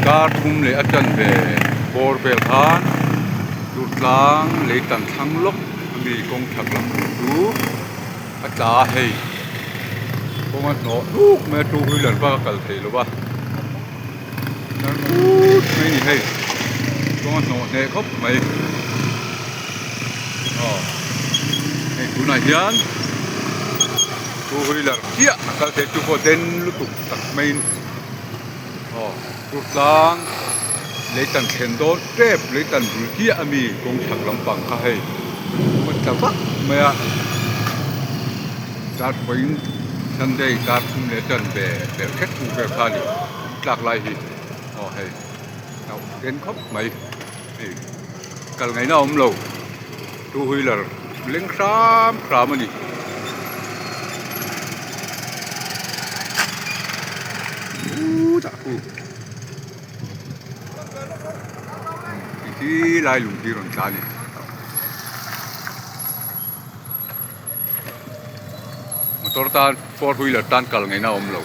Kar thum leh a chanve bawr vel khan Durtlang lei tan thlang lawk ami kawng chhak lam tur chu a tla a hei kawng a hnawh hnuk mai a two wheeler bak a kal thei lo va tlar put mai a ni hei kawng a hnawh hneh khawp mai aw hei tunah hian two wheeler chiah a kal thei chu pawh den lutuk tak maiin. Aw Durtlang lei tan thlen dawn tep lei tan bul chiah a mi kawng chhak lampang kha hei a tla vak mai a dar pawhin Sunday dar thum leh tan ve ber khet hmuh vel kha a ni tlak lai hi aw hei hlauh den khawp mai hei kal ngaihna a awm lo two wheeler leng hram hram a ni. Ti lai lung hi rawn tla a ni. Motor tan four wheeler tan kal ngaihna a awm lo.